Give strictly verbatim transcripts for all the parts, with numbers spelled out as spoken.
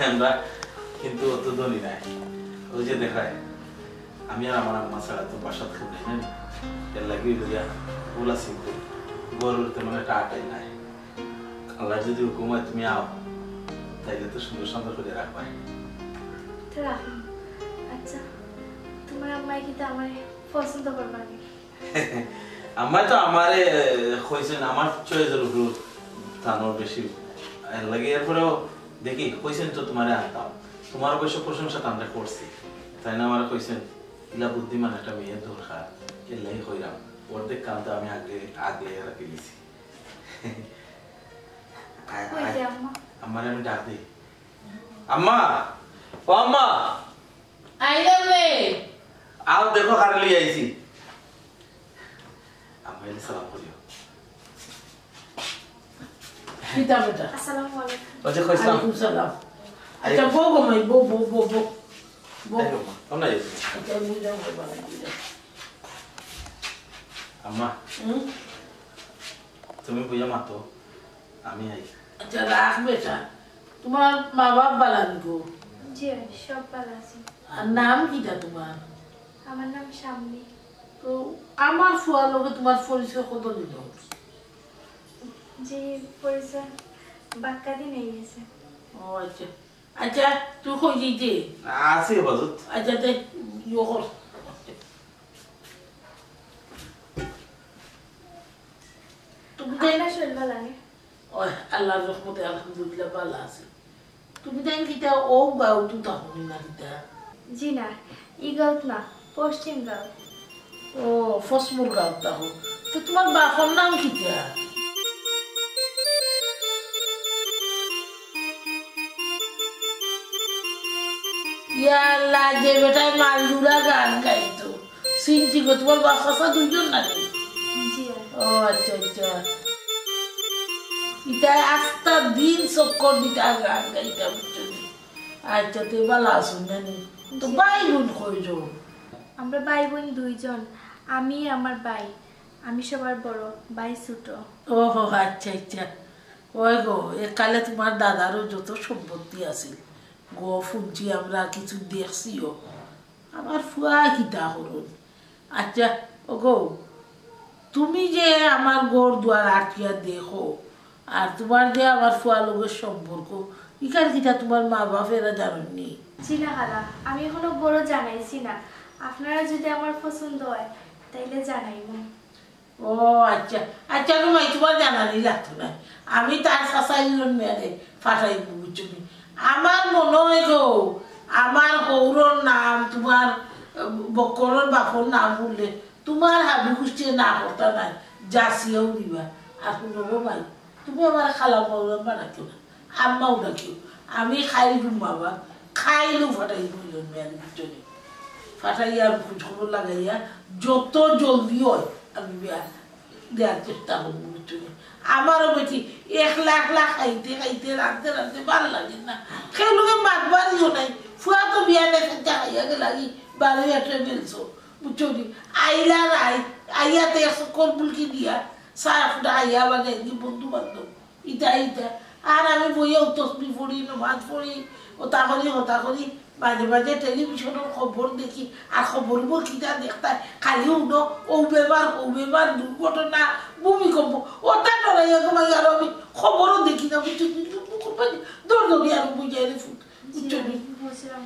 আমরা কিন্তু অত ধনী নায়। ওই যে দেখায়, আমি আর আমার আম্মা ছাড়া তো বাসাত কেউ নাই, না? এর লাগি অইল গিয়া ওলা সিম্পল, ঘরর তেমন একটা আটাই নাই। আল্লাহ যদি হুকুম হয় তুমি আও, তাইলে তো সুন্দর সুন্দর করে রাখবায়। তো রাখুন। আচ্ছা, তোমার আম্মায় কি তা আমার পছন্দ করবা নি? আম্মায় তো আমারে, এ, কইছেন, আমার চয়েসের উপর তানোর বেশি এর লাগে। এরপরেও দেখি, কইছেন তো তোমারে আনতাম, তোমার অবশ্য প্রশংসা তো আমরা করছি, তাই না? আমারে কইছেন, "ইলা বুদ্ধিমান একটা মেয়ের দরকার, এর লাগি কইরাম।" অর্ধেক কাম তো আমি আগে, আগে রাখি দিছি। আ-, কই আ-, যে আম্মা? আম্মারে আমি ডাক দিই। আম্মা, ও আম্মা। আইলাম রে। আও, দেখো কারে লই আইছি। আম্মা এলে সালাম করিও। কিতা বেটা? আসসালামু আলাইকুম। ওই যে কইছিলাম। ওয়ালাইকুম সালাম। আচ্ছা, বউ গো মাই, বউ, বউ, বউ, বউ। বউ। এই গো মা, কেমন আছো? আচ্ছা, বুঝলাম, বুঝলাম, বুঝলাম। আম্মা, হুম? তুমি বইয়া মাতো, আমি আই। আচ্ছা, রাখ বেটা। তোমার মা বাপ বালা নি গো? জি, সব বালা আছে। আর নাম কিতা তোমার? আমার নাম শাম্মী। তো আমার ফুয়ার লগে তোমার পরিচয় কতদিন অইল? জি, পরিচয় বাক্কা দিন অই গেছে। ও আচ্ছা। আচ্ছা, তুই কই যাইতে? আছি হেফাজত। আচ্ছা, তে ইয়ে কর। তুমি তাই আপনার শরীর ভালা নি? ওই, আল্লাহর রহমতে আলহামদুলিল্লাহ ভালা আছি। তুমি তাই কিতা ও গাঁও তো তখন না কিতা? জি না, ই গাঁওত না, পশ্চিম গাঁও। ও, ফসমুর গাঁও তাহো। তো তোমার বাপর নাম কিতা? ইয়া আল্লাহ, যে বেটায় মালডুলা গান গাইতো। চিনছি গো, তোমার বাপ চাচা দুইজন নাকি? জি। ও আচ্ছা, আচ্ছা। ইতা আস্তা দিন চক্কর দিতা গান গাইতা, বুঝছো নি? আচ্ছা, তে ভালা আছো নানি? তো জি। ভাই বোন কয়জন? আমরা ভাই বোন দুইজন, আমি আমার ভাই, আমি সবার বড়, ভাই ছোট। ওহো, আচ্ছা, আচ্ছা। ওই গো, একালে তোমার দাদারও যত সম্পত্তি আছিল গো, শুনছি আমরা, কিছু দেখছিও। আমার ফুয়া কিতা করুন? আচ্ছা, ওগো, তুমি যে আমার ঘর দুয়ার আটিয়া দেখো, আর তোমার যে আমার ফুয়ার লগে সম্পর্ক, ইকার কিতা তোমার মা বাপেরা জানইন নি? জি না খালা, আমি এখনো ঘরো জানাইছি না। আপনারা যদি আমার পছন্দ হয়, তাইলে জানাইমু। ও আচ্ছা, আচ্ছা গো মাই, তোমার জানানি লাগতো না। আমি তার চাচাইর মেয়ারে ফাটাইমু, বুঝছো নি? আমার মনে হয় গো, আমার হউরর নাম, তোমার, আহ, বক্করর বাপর নাম উঠলে, তোমার হাবি গুষ্টিয়ে না করতা নায়, যাচিয়াউ দিবা। আর হুনো গো মাই, তুমি আমার খালা বউরাম বানাইতো না। আম্মাও ডাকিও। আমি খাইল ঘুমাবা, খাইলও ফাটাই বললাম মেয়াদি ভিতরে। ফাটাইয়া আমি খোঁজ খবর লাগাইয়া যত জলদি হয় আমি বিয়া দেওয়ার চেষ্টা করবো, বুঝছো নি? আমারও বেটি একলা একলা খাইতে খাইতে রাঁধতে রাঁধতে ভালো লাগে না। কেউ লোকে মাত বাড়িও নাই। ফুয়া তো বিয়া নেই, খাইতে খাইয়া গেলা কি বারোই একটা বেলছো, বুঝছো নি? আইলা রাই, আইয়াতে এক চক্কর বুলকি দিয়া, চা ফুটা আইয়া মানে এমনি বন্ধু বান্ধব। ইতা, ইতা। আর আমি বইয়াউ তসবি পড়ি, নমাজ পড়ি, ওতা করি, হতা করি, মাঝে মাঝে টেলিভিশনর খবর দেখি, আর খবর উবর কিতা দেখতায়, খালি হুনো, অউ বেমার, অউ বেমার, দুর্ঘটনা, ভূমিকম্প, ওতা ডরাইয়া ঘুমাই, আর আমি খবরও দেখি না, বুঝছো? দুই দুই দুই করে দৌড় দৌড়ি আর বুঝাই রে ফুট, বুঝছো নি? বুঝলাম।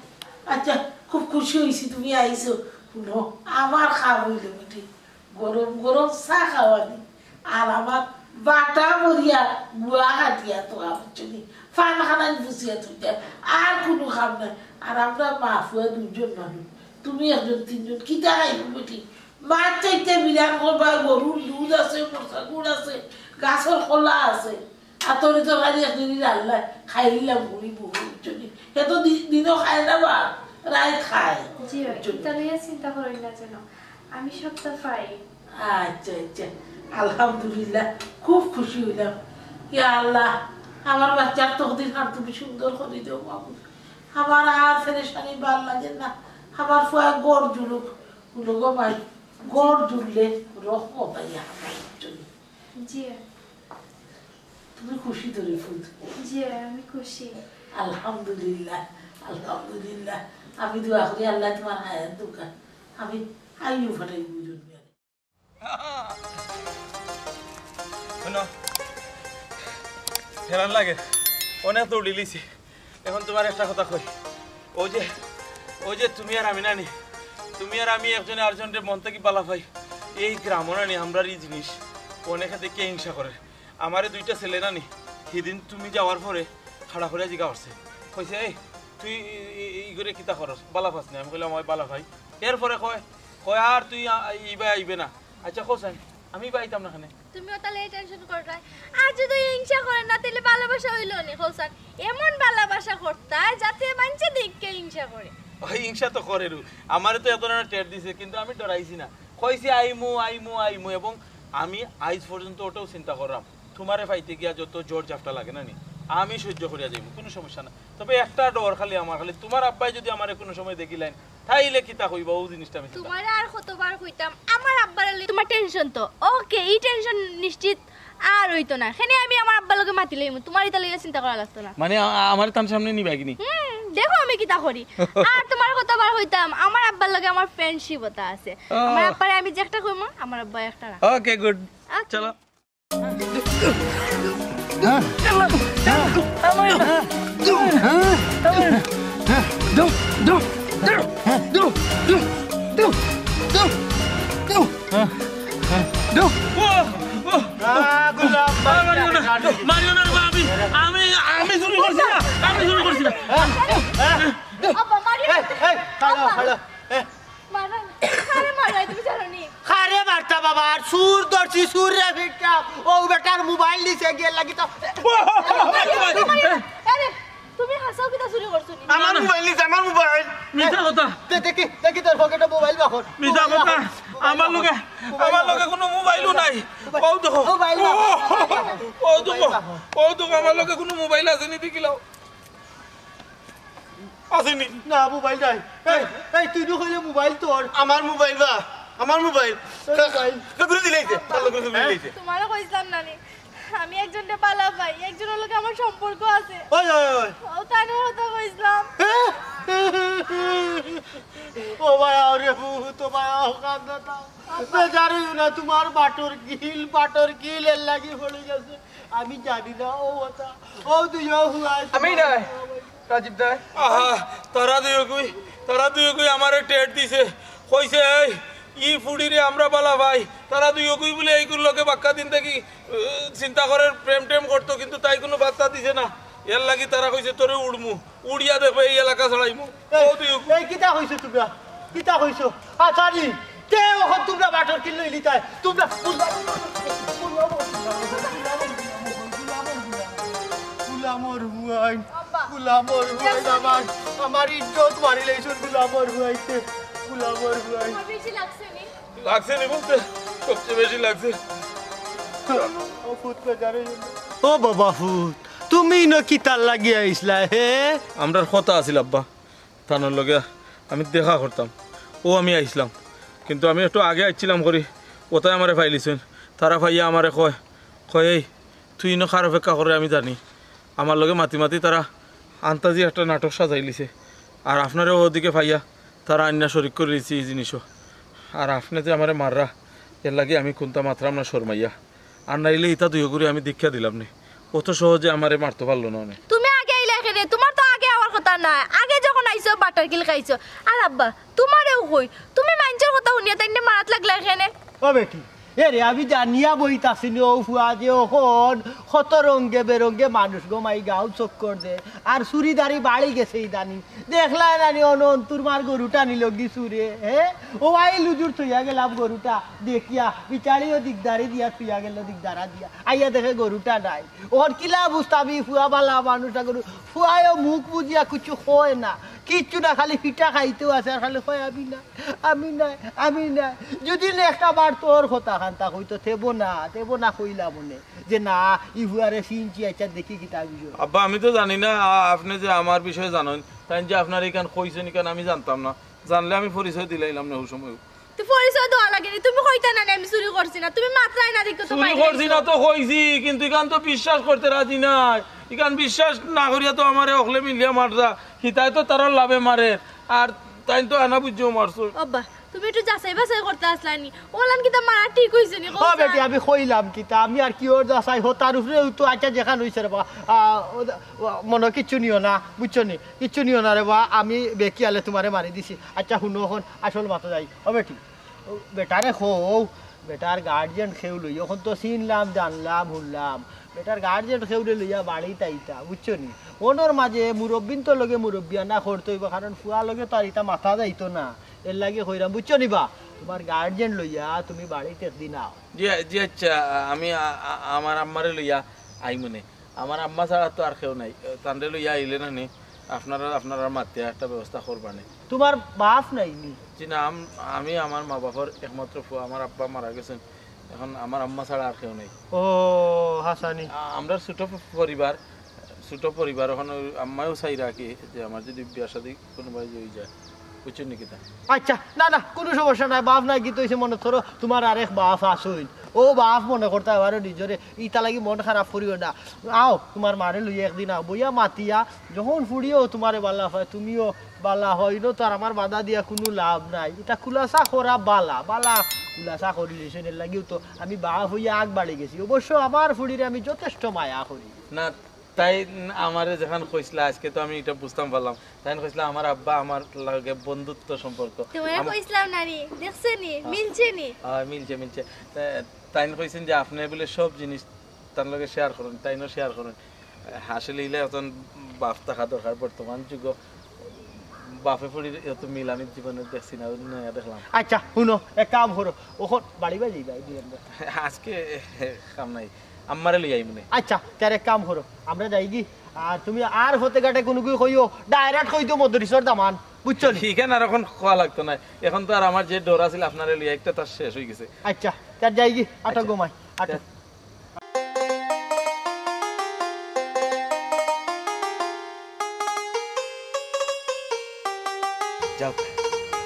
আচ্ছা, খুব খুশি হইছি তুমি আইছো। হুনো, আমার খাওয়া হইলে মিঠে। গরম গরম চা খাওয়ানি, আর আমার বাটা মরিয়া গুয়া কাটিয়া তো, বুঝছো নি? ফান খানাই বুঝিয়া তুইতে, আর কুনু কাম নাই। আর আমরা মা ফুয়া দুইজন মানুষ, তুমি একজন তিনজন, কিতা খাইবো বেটি? মাছ চাইতে বিরান করবা, গরুর দুধ আছে, মরসা গুড় আছে, গাছর কলা আছে। আতরি তরকারি একদিন রান্না খাইলাম, বুড়ি বুড়ি, বুঝছো নি? হে তো দি-, দিনও খায় না বা, রাইত খায়। জি ভাই, বুঝছো নি? ইতা লইয়া চিন্তা করইন না যেন, আমি সবটা পারি। আচ্ছা, আচ্ছা, আলহামদুলিল্লাহ, খুব খুশি হইলাম। ইয়া আল্লাহ, আমার বাচ্চার তকদির খান তুমি সুন্দর করি দেও মাবুদ। আমার আর পেরেশানি ভালা লাগে না, আমার ফুয়া ঘর জুড়ুক, হুনো গো মাই, ঘর জুড়লে রহমত আইয়া আমার, বুঝছো নি? জি। তুমি খুশি তো রে ফুত? জি, আমি খুশি। আলহামদুলিল্লাহ, আলহামদুলিল্লাহ। আমি দোয়া করি আল্লাহ তোমার হায়াত দুকা। আমি আইও ফাটাই বুঝুন। হুনো, হেরান লাগে, অনেক দৌড়ি লিছি। এখন তোমার একটা কথা কই, ওই যে, ওই যে তুমি আর আমি নানি, তুমি আর আমি একজনে আরজনরে মন থাকি বালা পাই। এই গ্রামো নানি আমরার ই জিনিস অনেকে দেখিয়া হিংসা করে। আমারে দুইটা ছেলে নানি, হিদিন তুমি যাওয়ার পরে খাড়া করিয়া জিগা করছে, কইছে, "এই, তুই ই, ই, ই করে কিতা করস? বালা পাস নি?" আমি কইলাম, "অয় বালা পাই।" এরপরে কয়, কয়, "আর তুই আ-, ইবায় আইবে না।" আচ্ছা, কও চাইন, আমি ইবায় আইতাম না কেনে? তুমিও তাইলে ই টেনশন কররায়। আর যদি হিংসা করে না, তাইলে ভালোবাসা অইলো নি, কও চাইন? এমন ভালোবাসা করতায় যাতে মানষে দেখিয়া হিংসা করে। ওই হিংসা তো করেরউ। আমারে তো এত ধরনের টের দিছে, কিন্তু আমি ডরাইছি না। কইছি, "আইমু, আইমু, আইমু।" এবং আমি আইজ পর্যন্ত ওটাও চিন্তা করলাম, তোমারে পাইতে গিয়া যত ঝড় ঝাপটা লাগে না নি, আমি সহ্য করিয়া যাইমু, কোনো সমস্যা না। তবে একটা ডর খালি আমার, খালি তোমার আব্বায় যদি আমারে কোনো সময় দেখিলাইন, তাইলে কিতা কইবা, ও জিনিসটা আমি চিন্তা তোমারে আর কতবার কইতাম, আমার আব্বার লাগি তোমার টেনশন তো। ওকে, ই টেনশন নিশ্চিত আর অইতো না। কেনে আমি আমার আব্বার লগে মাতি লইমু, তোমার ইতা লইয়া চিন্তা করা লাগতো না। মানে, আ-, আমারে তান সামনে নিবা কিনি? হুম, দেখো আমি কিতা করি। আর তোমার কতবার কইতাম, আমার আব্বার লগে আমার ফ্রেন্ডশিপ ওটা আছে। ও। আমার আব্বারে আমি যে একটা কইমু, আমার আব্বা একটা রাখ। ওকে, গুড। ওকে। চলো। ও, ও, আহ, গোলাম ভাই, মারিও না, মারিও না রে বাবা, আমি, আমি, আমি চুরি করছি না, আমি চুরি করছি না। আব্বা, মারিও না। এই, এই, খাড়া, আব্বা। খাড়া, এই। মারা, কারে মারা, তুমি জানো নি? কারে মারতা বাবা, আর চুর ধরছি, চুররে ফিরতা। ও বেটার মোবাইল নিছে, গিয়ে লাগি তো। ও, ও, ও, ও, ও, আরে, তুমি হাছাউ কিতা চুরি করছো নি? আমার মোবাইল নিছে, আমার মোবাইল। মিছা কথা। দে-, দেখি, দেখি তোর পকেটো মোবাইল বার কর। মিছা কথা। আমার লগে, আমার লগে কোনো মোবাইলও নাই। ও দেখো। মোবাইল বার কর। ও দেখো। ও দেখো, আমার লগে কোনো মোবাইল আছে নি, দেখিলাও। আছে নি? না, মোবাইল নাই। এই, এই, তুই তো কইলে মোবাইল তোর। আমার মোবাইল বা, আমার মোবাইল। তোর মোবাইল। ঘুরে দিলাইছে, ভালো করে ঘুরে দিলাইছে। তোমারে কইছিলাম না নি, আমি একজনরে বালা পাই, একজনর লগে আমার সম্পর্ক আছে। ওই, ওই, ওই। ও তানু কথা কইছিলাম। ও ভাই, আরে ভূত, ও ভাই, ও কান্দা তাও। বেজার অইও না, তোমার বাটর কিল, বাটর কিল এর লাগি পড়ি গেছে। আমি জানি না, ও কথা, ও দুইও হুয়া আমি নাই। রাজীব দা। আহা, তারা দুইও কই, তারা দুইও কই আমারে টেট দিছে। কইছে, "এই, ই ফুড়িরে আমরা বালা পাই।" তারা দুইও কই বলে এইগুর লগে বাক্কা দিন থাকি, আহ, চিন্তা করে প্রেম টেম করতো, কিন্তু তাই কোনো বার্তা দিছে না। এর লাগি তারা কইছে, "তোরে উড়মু, উড়িয়া দেখবে এই এলাকা ছাড়াইমু।" এই, ও দুইও কই। এই কিতা কইছো তোমরা? কিতা কইছো? আচ্ছা নি, তে অখন তোমরা বাটর কিল লইলিতায়? তোমরা গুলামর হুয়াইন, আব্বা। গুলামর হুয়াইন, আমার, আমার ইজ্জত মারিলাইছইন গুলামর হুয়াইতে, গুলামর হুয়াইন। তোমার বেশি লাগছে নি? লাগছে নি বলতে? সবচেয়ে বেশি লাগছে। ও ফুত কই যা রে? ও বাবা ফুত, তুমি ইনো কিতার লাগি আইছলায়, হে? আমরার কথা আছিল আব্বা। তানর লগে আমি দেখা করতাম। ও আমি আইছলাম, কিন্তু আমি একটু আগে আইছলাম করি, ওতায় আমারে পাইলিছইন। তারা পাইয়া আমারে কয়, কয়, "এই, তুই ইনো কার অপেক্ষা করে আমি জানি।" আমার লগে মাতি মাতি তারা আন্তাজি একটা নাটক সাজাইলিছে। আর আপনারেও ওদিকে পাইয়া তারা আইন্না শরিক করিলিছে ই জিনিসও। আর আপনে যে আমারে মাররা, এর লাগি আমি কুন্তা মাতরাম না শরমাইয়া। আর নাইলে ইতা দুইওগুরে আমি দীক্ষা দিলাম নে। অত সহজে আমারে মারতো পারলো না অনে। তুমি আগে আইলায় কেনে? তোমার তো আগে আওয়ার কথা নায়। আগে যখন আইছো, বাটার কিল খাইছো। আর আব্বা, তোমারেও কই, তুমি মাইনষর কথা হুনিয়া তাইনরে মারাত লাগলায় কেনে? ও বেটি, এরে আমি জানিয়া বইতাছি নি, ও ফুয়া যে অখন কত রঙ্গে বেরঙ্গে মানুষ গো মাই গাঁও চক্কর দে। আর চুরিদারি বাড়ি গেছে ইদানিং। দেখলায় না নি অন অন্তুর মার গরুটা নিল গি চুরে, হে? ও আই লুজুর থইয়া গেলাম গরুটা, দেখিয়া বিচারিও দিগদারি দিয়া থইয়া গেল, দিগদারা দিয়া। আইয়া দেখে গরুটা নাই। ওর কিলা বুঝতাম ই ফুয়া বালা মানুষটা গরু। ফুয়ায়ও মুখ বুঝিয়া কিছু কয় না, কিচ্ছু না, খালি পিঠা খাইতেও আছে, আর খালি কয়, "আমি না, আমি না, আমি না।" যদি না একটা বার তোর কথা খান্তা কইতো, তেবো না, তেবো না কইলাম অনে। যে না, ই ফুয়ারে চিনছি, আচ্ছা দেখি কিতা বিষয়। আব্বা, আমি তো জানি না, আ-, আপনে যে আমার বিষয়ে জানইন, তাইন যে আপনারে ইখান কইছইন, ইখান আমি জানতাম না। জানলে আমি পরিচয় দিলাইলাম না অউ সময়। তো পরিচয় দেওয়া লাগে নি, তুমি কইতা না নি আমি চুরি করছি না, তুমি মাতরায় না দেখো তো চুরি বাইরে করছি না আইছো। তো কইছি, কিন্তু ইখান তো বিশ্বাস করতে রাজি নায়। ইখান বিশ্বাস না করিয়া তো আমারে অকলে মিলিয়া মাররা, হিতায় তো তারার লাভে মারে, আর তাইন তো আনা বুঝিও মারছো। আব্বা, তুমি একটু যাচাই বাছাই করতে আসলায় নি, অলান কিতা মারা ঠিক অইছে নি, ও কও বেটি, চাই। আমি কইলাম কিতা, আমি আর কি ওর যাচাই হো, তার উপরে তো আচ্ছা যেখান অইছে রে বা, আ, ও, ও, মনো কিচ্ছু নিও না, বুঝছো নি? কিচ্ছু নিও না রে বা, আমি বেখিয়ালে তুমারে মারি দিছি। আচ্ছা হুনো, অখন আসল মাতো যাই। ও বেটি, ও বেটারে কও, বেটার গার্জিয়ান কেউ লই, অখন তো চিনলাম, জানলাম, হুনলাম। বেটার গার্জিয়ান কেউরে লইয়া বাড়িত আইতা, বুঝছো নি? অনর মাঝে মুরব্বিন্তর লগে মুরব্বিয়ানা করতে অইবো, কারণ ফুয়ার লগে তো আর ইতা মাতা যাইতো না। এরলাগি কইরাম, বুঝছো নি বা? তুমার গার্জিয়ান লইয়া তুমি বাড়িত একদিন আও। জি, জি, আচ্ছা, আমি আ-, আ-, আমার আম্মারে লইয়া আইমুনে। আমার আম্মা ছাড়া তো আর কেউ নাই। তানরে লইয়া আইলে না নি, আপনারা, আপনারা মাতিয়া একটা ব্যবস্থা করবা নি। তুমার বাপ নাই নি? জি না, আম-, আমি আমার মা বাপর একমাত্র ফুয়া, আমার আব্বা মারা গেছইন। অখন আমার আম্মা ছাড়া আর কেউ নাই। ও, হাছানি। আ-, আমরার ছোট প-, পরিবার, ছোট পরিবার। অখন ওই আম্মায়ও চাইরা কি যে আমার যদি বিয়া শাদী কুনুবায় অই যায়, বুঝছো নি কিতা? আচ্ছা, না, না, কুনু সমস্যা নাই। বাপ নাই, কিতা অইছে মনো করো, তুমার আরেক বাপ আছইন। ও বাপ মনো করতা পারো নিজরে, ইতা লাগি মন খারাপ করিও না। আও, তুমার মারে লইয়া একদিন আও, বইয়া মাতিয়া, যখন ফুড়িও তুমারে বালা পায়, তুমিও বালা পাও, ইনো তো আর আমার বাধা দিয়া কুনু লাভ নাই। ইতা খুলাসা করা বালা, বালা খুলাসা করিলিছইন, এরলাগিউ তো আমি বাপ অইয়া আগ বাড়ি গেছি। অবশ্য আমার ফুড়িরে আমি যথেষ্ট মায়া করি। না, তাইন আমারে যেখান কইছলা, আইজকে তো আমি ইটা বুঝতাম পারলাম। তাইন কইছলা, আমার আব্বা আমার লগে বন্ধুত্ব সম্পর্ক। তুমারে আম- কইছলাম না নি, দেখছো নি, হ্যাঁ। মিলছে নি? হ্যাঁ, মিলছে, মিলছে। তা-, তাইন কইছইন যে আপনে বুলে সব জিনিস তান লগে শেয়ার করইন, তাইনও শেয়ার করইন। আসলে ইলা একজন বাপ থাকা দরকার বর্তমান যুগো। বাপে ফুড়ির অত মিল আমি জীবনে দেখছি না, অউ নয়া দেখলাম। আচ্ছা, হুনো, এক কাম করো, অখন বাড়ি বাড়ি যাই, দুই আমরা। আইজকে কাম নাই, আম্মারে লই আইমুনে। আচ্ছা, তার এক কাম করো, আমরা যাইগি, আর তুমি আর পথে ঘাটে কুনুগুরে কইও, direct কই দিও মদরিছর দামান, বুঝছো নি? ইখান আর অখন কওয়া লাগতো নায়, অখন তো আর আমার যে ডর আছিল আপনারে লইয়া, একটা তার শেষ অই গেছে। আচ্ছা, তার যাইগি, আটো আচ্ছা। ঘুমাই, আটো। যাও,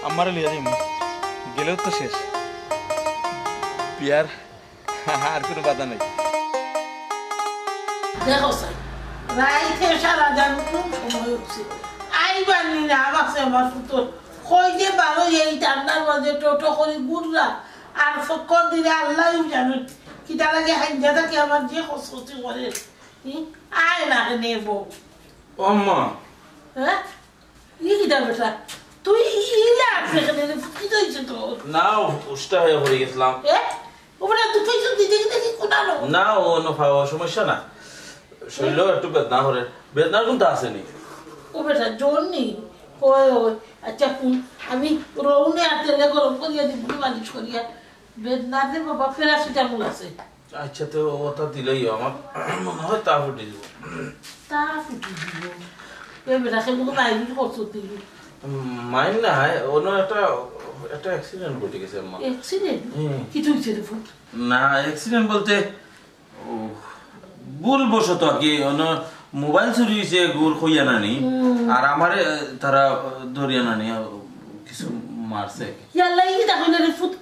আম্মারে লইয়া যাইমু। গেলেও তো শেষ। বিয়ার আর কুনু বাধা নাই। দেখো চাই, রাইতে সারা জানো কুন সময় অইছে। আইবার নি না, আবার সে আমার পুতর। কই যে বারো এই ঠান্ডার মাঝে টোটো করি ঘুররা। আর ফক্কর দিলে আল্লাহই জানে। কিতা লাগে হাইঞ্জা থাকি আমার যে খসখসি করে। হুম? আয় না কেনে বউ। ও আম্মা। হ্যাঁ? ই কিতা বেটা? তুই ইলা আছে কেনে রে? কিতা অইছে তোর? না, উষ্টা হইয়া পড়ি গেছলাম। এ? ও বেটা, তুই কিছু দিতে গেলে কি কুনানো? না, ও নো ফা-, ও সমস্যা না। শরীরও একটু বেদনা করে। বেদনার কুনতা আছে নি? ও বেটা, জ্বর নি? ওই, ওই। আচ্ছা, হুন, আমি রৌনে আর তেলে গরম করিয়া দিমু, মালিশ করিয়া। বেদনার রে বাবা, প্যারাসিটামল আছে। আচ্ছা, তে ওটা দিলেই আমার মনে হয় তা ফুটি দিব। তা ফুটি দিব? এ বেটা, সে মুখে মাইরি করছো তুই। উম, মাইর না, অন্য একটা, একটা অ্যাক্সিডেন্ট ঘটে গেছে, আম্মা। অ্যাক্সিডেন্ট? হুম। কি হইছে রে ফুট? না, অ্যাক্সিডেন্ট বলতে, ও, ভুলবশত আর কি, অন্য মোবাইল চুরি হইছে, গুর কইয়া নানি। হুম। আর আমারে, তারা ধরিয়া নানি, কিছু মারছে। ইয়াল্লা, ইটা কইলে রে ফুট,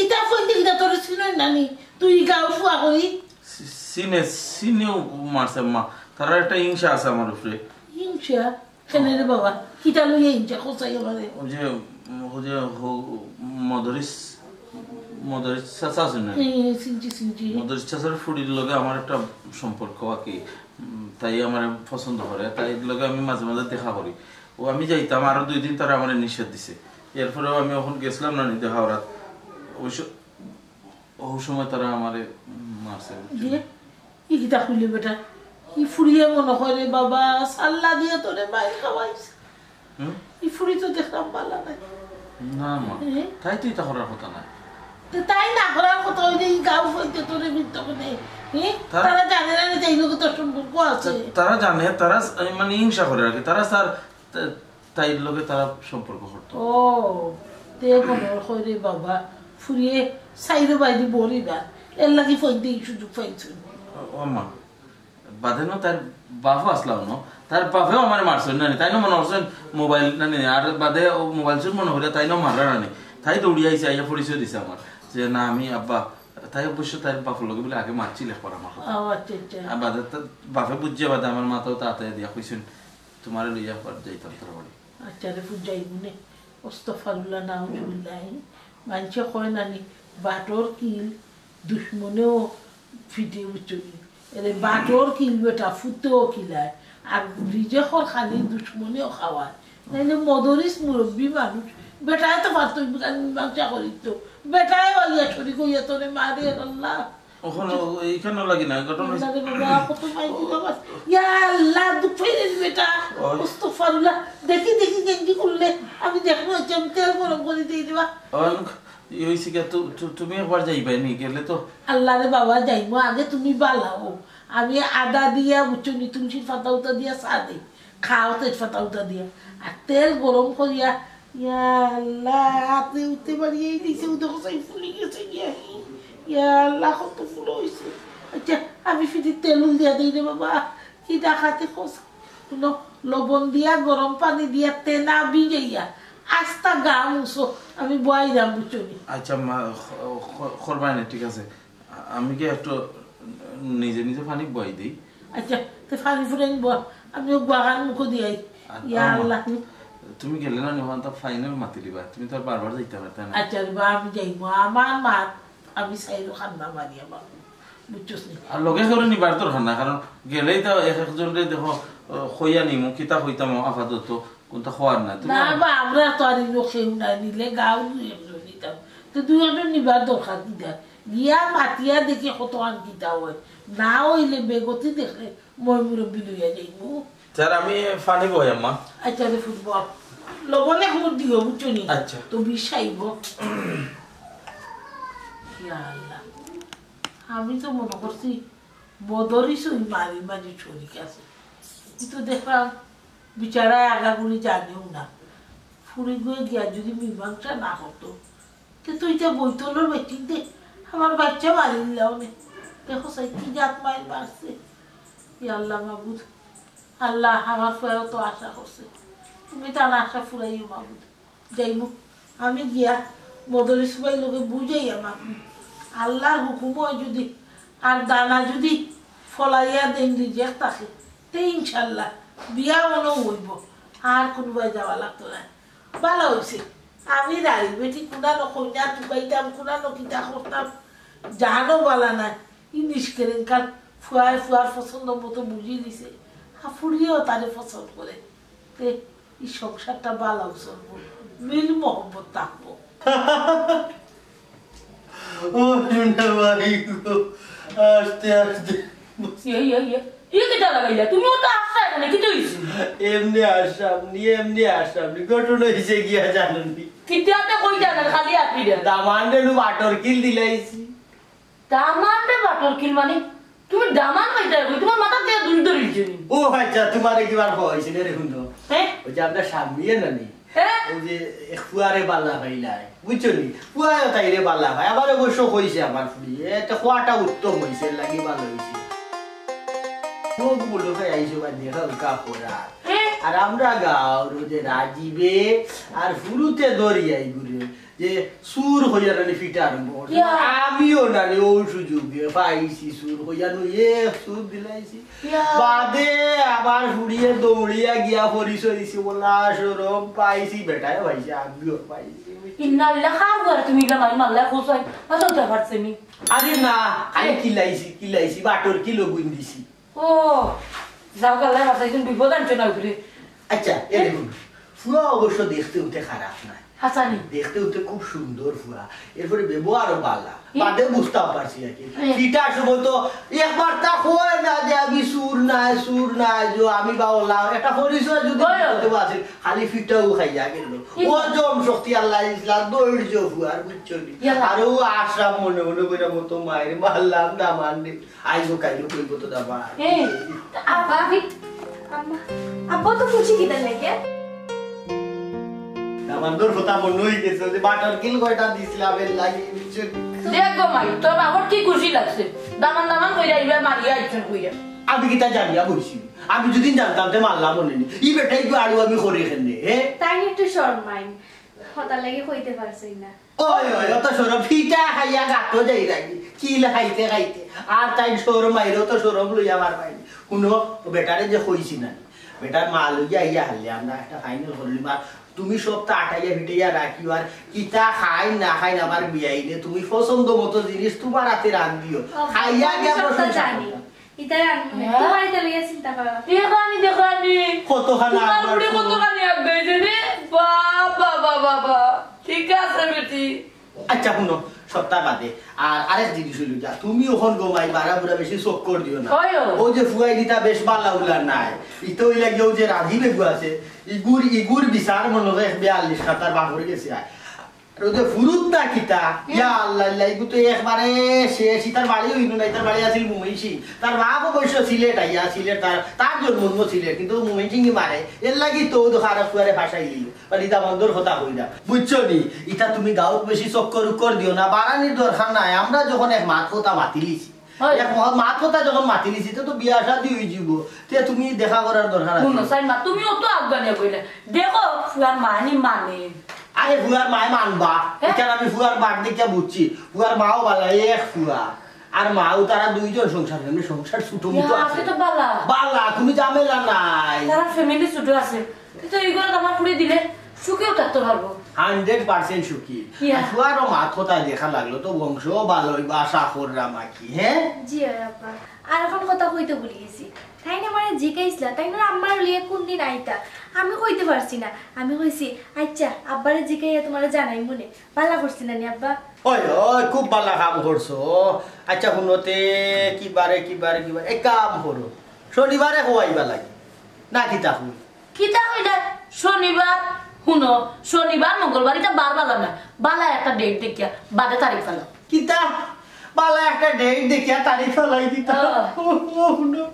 ইটা কইলে ইটা তোরে চিনই নানি, তুই গাঁও ফুয়া কই? চি-, চিনে, চিনেও মারছে মা। তারা একটা হিংসা আছে আমার উপরে। হিংসা? কেনে রে বাবা? কিতা লইয়া হিংসা করছাই আমারে? ওই যে, উম, ওই যে হ-, মদরিস, মদরিস চাচা আছেন না? হ্যাঁ, চিনছি, চিনছি। মদরিস চাচার ফুড়ির লগে আমার একটা সম্পর্ক আর কি। উম, তাই আমার পছন্দ করে, তাই লগে আমি মাঝে মাঝে দেখা করি। ও আমি যাইতাম, আরো দুই দিন তারা আমারে নিষেধ দিছে। এরপরেও আমি অখন গেছিলাম না নি দেখা করাত। ওই স-, ওই সময় তারা আমারে মারছে, বুঝছো? দিয়ে? ই কিতা কইলে বেটা? ই ফুড়িয়ে মনে করে বাবা, সাল্লা দিয়ে তোরে মাইর খাওয়াইছে। হুম? ই ফুড়ি তো দেখলাম বালা নাই। না মা, এ? তাই তো ইতা করার কথা না। তো তাই না করার কথা হইলে ই গাঁও হইতে তোরে মিথ্যা বলে। এ? তারা তারা জানে না যে এই লোক তোর সম্পর্ক আছে। তা-, তারা জানে, তারা স-, মানে হিংসা করে আর কি। তারা স্যার তা-, তাইর লগে তারা সম্পর্ক করতো। ও, তে মনে হয় রে বাবা, ফুরিয়ে সাইডে বাইরে বড়ি না, এর লাগি ফোন দিয়ে সুযোগ পাইছুন। ও, ও মা, বাদে ন তার বাপও আসলাম ন, তার বাপেও আমার মারছেন না নি, তাই না মনে করছেন মোবাইল না নি, আর বাদে ও মোবাইল চুর মনে হইলে তাই না মাররা না নি। তাই দৌড়িয়া আইছে, আইয়া পরিচয় দিছে আমার যে, "না, আমি আব্বা।" তাই অবশ্য তাইর বাপর লগে বুলে আগে মাতছিল একবার আমার কথা। ও, আচ্ছা, আচ্ছা। আর বাদে তো বাপে বুঝছে, বাদে আমার মাথাও তাতে দিয়া কইছেন, "তোমারে লইয়া একবার যাইতাম তোর বাড়ি।" আচ্ছা রে, ফুট যাইব নে। আস্তাগফিরুল্লাহ, নাউজুবিল্লাহ। মানষে কয় না নি, বাটর কিল দুশমনেও ফিটে, বুঝছো নি? এরে বাটর কিল বেটা, ফুতেও কিলায়। আর রিজেকর খালি দুশমনেও খাওয়ায়। নাইলে মদরিস মুরব্বী মানুষ, বেটায় তো পারতো, ইমরান মীমাংসা করিত। বেটায় আইয়া শরিক অইয়া তোরে মারে, আল্লাহ। ওখানে, এইখানে লাগি না, ঘটনা হইছে। আল্লাহ রে বাবা, কত মাইর দিল বাবা। ইয়া আল্লাহ, দুঃখ পাইলেন বেটা। ওই। আস্তাগফিরুল্লাহ। দেখি, দেখি, গেঞ্জি খুললে। আমি দেখবো, হচ্ছে আমি তেল গরম করে দিয়ে দিবা। ওই, ই হইছে কি, তু-, তু-, তুমি একবার যাইবায় নি, গেলে তো। আল্লাহ রে বাবা, যাইমু, আগে তুমি বালাও। আমি আদা দিয়া, বুঝছো নি, তুলসীর পাতা উতা দিয়া চা দেই। খাও তেজপাতা উতা দিয়া। আর তেল গরম করিয়া, ইয়া আল্লাহ, হাতে উঠতে পারিয়াই দিছে, ও দেখো, সেই ফুলি গেছে গিয়া। ইয়া আল্লাহ, কত ফুল হইছে। আচ্ছা, আমি ফিরি তেল উল দিয়া দেই রে বাবা। কি ডাকাতে খোঁজ? শুনো, লবণ দিয়া, গরম পানি দিয়া, তেনা ভিজাইয়া, আস্তা গা মুছো, আমি বয়াইরাম, বুঝছো নি? আচ্ছা, মা, খ-, খ-, করবায় না, ঠিক আছে। আ-, আমি কি একটু নিজে নিজে পানি বয়াই দেই? আচ্ছা, তে পানি ফুরাইন বয়া, আমি ও গুয়াগান মুখো দিয়াই। আর ইয়া আমার মা, আল্লাহ। তুমি গেলে না, ওখান তো ফাইনাল মাতি দিবা, তুমি তো আর বারবার যাইতে পারতে না। আচ্ছা রে বা, আমি যাইমু, আমার মা, আমি চাইরো কান্না মারি আমার, বুঝছস নি? আর লগে করে নিবার দরকার না, কারণ গেলেই তো এক একজনরে দেখো, আহ, কইয়া নিমু, কিতা কইতাম আপাতত, কোনটা খোয়ার না, তুমি না বা, আমরা তো আর ইনো কেউ নাই, নিলে গাঁও দুই একজন নিতাম। তো দুই একজন নিবার দরকার কি দেয়? গিয়া মাতিয়া দেখি কত আন কিতা হয়। না হইলে বেগতি দেখলে মই মুরব্বি লইয়া যাইমু। স্যার, আমি পানি বই, আম্মা। আচ্ছা রে ফুটবল। লবণে হুর দিও, বুঝছো নি? আচ্ছা। তো বিষ আইব। ইয়া আল্লাহ। আমি তো মনে করছি মদরিস ওই মারি মারি শরিক আছে। কিন্তু দেখলাম বিচারায় আগাগুলি জানেও না। ফুরি গিয়া যদি মীমাংসা না করতো, তে তুই যে বইতলর বেটিন দে, আমার বাচ্চা মারি দিলাও নে। দেখো সাই কি জাত মাইর মারছে। ইয়া আল্লাহ মাবুদ, আল্লাহ আমার ফুয়াও তো আশা করছে, তুমি তার আশা ফুরাইও মাবুদ। যাইমু, আমি গিয়া মদরিস ভাই লগে বুঝাই আমার আল্লাহর হুকুম হয় যদি, আর দানা যদি ফলাইয়া দেন রিজেক থাকে, তে ইনশাল্লাহ বিয়া মনো হইব, আর কোনোবায় যাওয়া লাগতো না। ভালা হইছে, আমি রাড়ি বেটি কুনানো কইনা তুকাইতাম, কুনানো কিতা করতাম, জানো ভালা নাই। ই নিষ্কেরেঙ্কার ফুয়ায় ফুয়ার পছন্দ মতো বুঝি দিছে, আর ফুরিয়েও তারে পছন্দ করে। তে ই সংসারটা ভালা চলবো, মিল মহব্বত থাকবো। ও টুনা ভাই গো, আস্তে আস্তে। ইয়ে, ইয়ে, ইয়ে। ইয়ে কিতা লাগাইলা? তুমিও তো আস্তা এখানে, কিতা হইছে? এমনি আসলাম নি, এমনি আসলাম নি। ঘটনা হইছে গিয়া জানো নি? কিতা তে কই জানার, খালি আপনি দেন। দামান্দরে নু বাটর কিল দিলাইছি। দামান্দরে বাটর কিল মানে? তুমি দামান পাইতা কই? তোমার মাথা দিয়া দুল ধরিছে নি? ও আচ্ছা, তোমারে কিবার কইছে রে, হুনো। হ্যাঁ? ওই যে আমরা সামনে না নি? হ্যাঁ? ওই যে এক ফুয়ারে বালা পাইলাই, বুঝছো নি? ফুয়ায় তাইরে বালা পায়। আবার অবশ্য কইছে আমার ফুড়ি, এ, তে খোয়াটা উত্তম হইছে, লাগি ভালা হইছে। ও বলো ভাই, আইসো ভাই, দেখা উকা করা। হ্যাঁ? আর আমরা গাঁওর ওই যে রাজীবে আর ফুরুতে দরিয়াই ঘুরে। যে চুর কইয়া নানি ফিটা আরম্ভ করছে। ইয়া। আমিও নানি ওই সুযোগে পাইছি চুর কইয়া, নু এক চুর দিলাইছি। ইয়া। বাদে আবার ফুড়িয়ে দৌড়িয়া গিয়া পরিচয় দিছি, বলা শরম পাইছি, বেটায় পাইছে, আমিও পাইছি। ইন্না লিল্লাহ, কার ঘরে তুমি ইলা মারি মারলা, কোথায়? আচ্ছা, উঠে পারছে নি? আরে না, আমি এ। কিলাইছি, কিলাইছি, বাটর কিলো গুইন দিছি। ও, যাও, আল্লাহ বাঁচাইছেন, বিপদ আনছো না উপরে। আচ্ছা, এ দেখুন, ফুয়া অবশ্য দেখতে উঠতে খারাপ নায়। হাসানি। দেখতে উঠতে খুব সুন্দর ফুয়া, এরপরে ব্যবহারও ভালা। এ? বাদে বুঝতাম পারছি আর কি। এ। ফিটার সময় তো একবার তা কয় না যে আমি চুর নায়, চুর নায়, যে আমি বাউলা, একটা পরিচয় যদি ওই, ওই। দিতে পারছি, খালি ফিটাও খাইয়া গেল। এ। ও জম শক্তি আল্লাহ ইসলাম, ধৈর্য ফুয়ার, বুঝছো নি? ইয়াল্লা। আর ও আশা মনে মনে করে মতো মায়ের মারলাম না মারলে। আইজো কাইলো কইবো তো দাবা। এই, আব্বা, আমি, আম্মা, আব্বা তো খুশি কিতা লাগে? দামান্দর কথা মনে হই গেছে, যে বাটার কিল কয়টা দিছিলাম এর লাগি, বুঝছো? দেখ গো মাই, তোর বাবার কি খুশি লাগছে? দামান দামান কইরা ইবা মারিয়া আইছন কইরা। আমি কিতা জানিয়া বইছি? আমি যদি জানতাম তে মারলাম মনে নি। ই বেটাই তো আরো আমি করি খেলে, হে? তাই একটু শরমাইন। কথা লাগি কইতে পারছই না। ওই ওই, অত শরম, ফিটা খাইয়া গাতো যাই লাগি, কিল খাইতে খাইতে। আর তাই শরম আইরো তো শরম লইয়া আমার ভাই। হুনো, ও বেটারে যে কইছি না, বেটার মা লইয়া আইয়া হারলে আমরা একটা ফাইনাল করলি। আর তুমি সবতা আটাইয়া ফিটাইয়া রাখিও, আর কিতা খাই না খাই না আমার বিয়াইনে, তুমি পছন্দ মতো জিনিস তোমার হাতে রান্ধিও, খাইয়া গিয়া প্রশংসা করবা। ইতারে আনমু নে। হ্যাঁ? তোমার ইতা লইয়া চিন্তা করা লাগতো না। দেখরানি, দেখরানি। কতখানি তোমার আগ বাড়ছে। কতখানি আগ বাড়ছে রে। বাবা, বাবা, বাবা। ঠিক আছে বেটি। আচ্ছা, হুনো, সবতা বাদে। আর আরেক জিনিস অইলো গিয়া, তুমি অখন গো মাই বাড়া বুড়া বেশি চক্কর দিও না। ওই, ওই। ওই যে ফুয়াইন ইতা বেশ বালা উলা নায়। ইতা অইলা গিয়া ওই যে রাজীব এগু আছে, ইগুর, ইগুর বিচার মনে হয় বিয়াল্লিশ খাতার বাপর গেছে আয়। আর ওই যে ফুরুত না কিতা, ইয়া আল্লাহ, আল্লাহ, ইগু তো একবারে শেষ। ইতার বাড়ি অইলো না, ইতার বাড়ি আছিল ময়মনসিংহ। তার বাপ অবশ্য সিলেট আইয়া, সিলেট তার, তার জন্ম সিলেট, কিন্তু ময়মনসিংহ মারে। এর লাগি তো ওই তো খারাপ ফুয়ারে ফাঁসাই দিল। আর ইতা বন্দর কথা কই না। বুঝছো নি? ইতা তুমি গাউত বেশি চক্কর উক্কর দিও না, বাড়ানির দরকার নাই। আমরা যখন এক মাত কথা মাতিলিছি, হয়। এক মহা-, মাত কথা যখন মাতিলিছি, তো, তো বিয়া শাদি অই যিবো। তে তুমি দেখা করার দরকার আছে। হুনো, সাইমা, তুমি অত আগ বাড়িয়া কইলে। দেখো, ফুয়ার মানি মানে। আরে ফুয়ার মায় মানবা। হ্যাঁ? ইখান আমি ফুয়ার বাট দেখিয়া বুঝছি। ফুয়ার মাও বালা, এক ফুয়া। আর মাও তারা দুইজন সংসার, এমনি সংসার ছোট মতো ইয়া, আছে। আপনি তো বালা। বালা, কোনো ঝামেলা নাই। তারা ফ্যামিলি ছোট আছে। কিন্তু এই ঘরে আমার ফুড়ি দিলে সুখেও থাকতে পারবো। হান্ড্রেড পার্সেন্ট সুখী। ইয়া। আর ফুয়ারও মাত কথা দেখা লাগলো, তো বংশও বালা অইবা আশা কররাম আর কি, হ্যাঁ? জি অয় আব্বা। আর অখন কথা কইতে ভুলি গেছি। তাইন আমারে জিকাইছলা, তাইন আম্মারে লইয়া কোন দিন আইতা? আমি কইতে পারছি না। আমি কইছি, "আচ্ছা, আব্বারে জিকাইয়া তোমারে জানাইমু নে।" বালা করছি না নি আব্বা? ওই, ওই, খুব বালা কাম করছো। আচ্ছা, হুনো তে, কি বারে, কি বারে, কি বারে? এক কাম করো, শনিবারে কওয়াইবা লাগি। না, কিতা কই? কিতা কইলে? শনিবার, হুনো, শনিবার, মঙ্গলবার, ইতা বার বালা না। বালা একটা ডেট দেখিয়া, বাদে তারিখ ফালাও। কিতা? বালা একটা ডেট দেখিয়া তারিখ ফালাই দিতা। হ্যাঁ। ও, ও, হুনো।